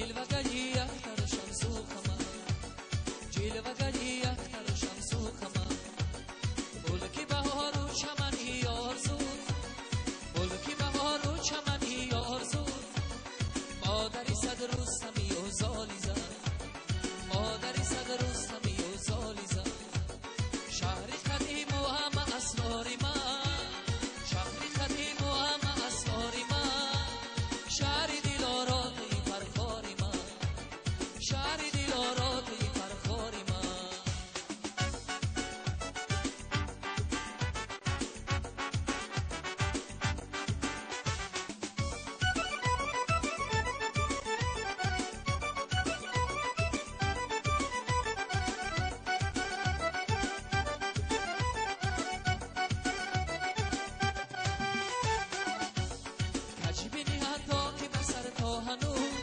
جلوه‌گری اختر و شمس و قمر، جلوه‌گری اختر و شمس و قمر، ملکی بهار و چمنی آرزو، ملکی بهار و چمنی آرزو، مادری صد رستمی و زالی زن، مادری صد رستمی و زالی زن، شهر قدیم و همه اسرار من، شهر قدیم و همه اسرار من، شهر دلارای پرخار من، شهر دلارای پرخار من. کجبینی حتی که به سر تا هنوز،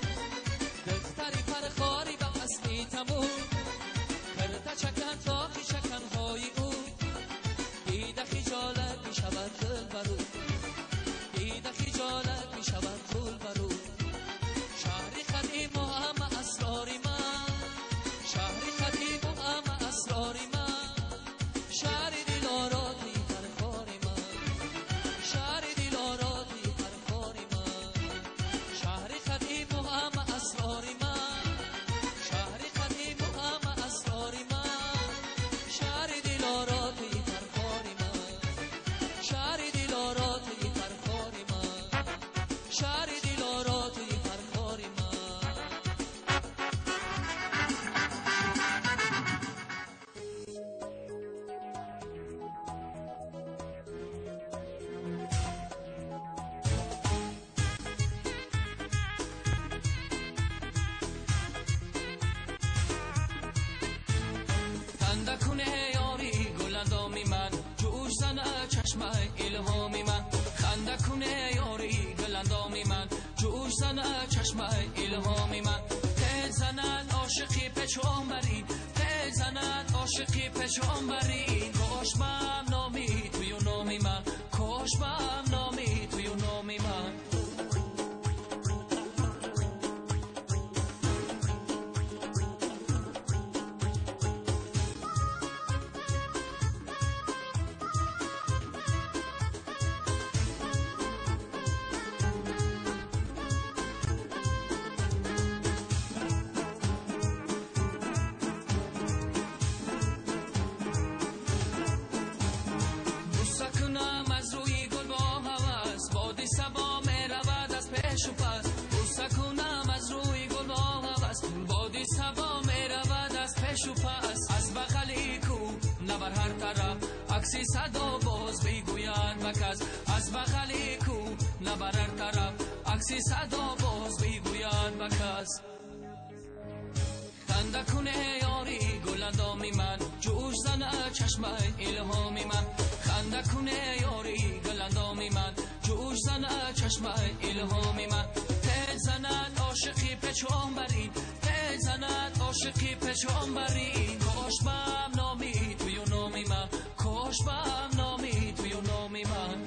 دختری پرخاری به اصلی تموم، کرده چکن تا که چکنهای او، دیده خجالت می شود دل برو، دیده خجالت می شود دل برو، شهر قدیم و همه اسرار من، شهر قدیم و همه اسرار من، شهر دلارای پرخار من، شهر دلارای پرخار من، شهر قدیم و همه اسرار من، شهر قدیم و همه اسرار من، شهر دلارای پرخار من، شهر دلارای پرخار من، شهر دلارای پرخار من. خنده کنه یاری گلندامی من، جوش زنه چشمه الهامی من، خنده کنه یاری گلندامی من، جوش زنه چشمه الهامی من، تل زند عاشقی پچون برین، تل زند عاشقی پچون برین، کاش بم نامی توی و نامی من، کاش بم نامی توی و نامی من. بوسه کنم از روی گل با هوس، بادی صبا می رود از پیش و پس، بوسه کنم از روی گل با هوس، بادی صبا می رود از پیش و پس، از بغل کو نه بر هر طرف، عکسی صدا باز بگوید بکس، از بغل کو نه بر هر طرف، عکسی صدا باز بگوید بکس. خنده کنه یاری گلندامی من، جوش زنه چشمه الهامی من، خنده کنه یاری گلندامی من، جوش زنه چشمه الهامی من، تل زند عاشقی پچون برین، تل زند عاشقی پچون برین، کاش بم نامی توی و نامی من، کاش بم نامی توی و نامی من.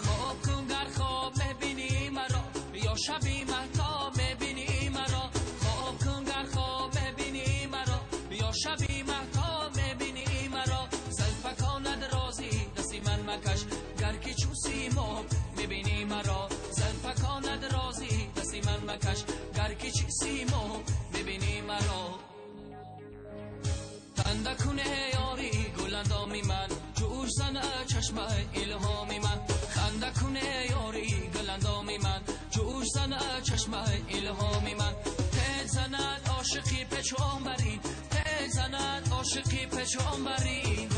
خواب کن گر خواب میبینی مرا، یا شبی مهتاب میبینی مرا، خواب کن گر خواب میبینی مرا، یا شبی مهتاب میبینی مرا، زلفکانت رازی دستی من مکش، گر که چو سیماب میبینی مرا، زلفکانت رازی دستی من مکش، گر که چو سیماب میبینی مرا. خنده کنه یاری گلندامی من، جوش زنه چشمه الهامی من، خنده کنه یاری گلندامی من، جوش زنه چشمه الهامی من، تل زند عاشقی پچون برین، تل زند عاشقی پچون برین،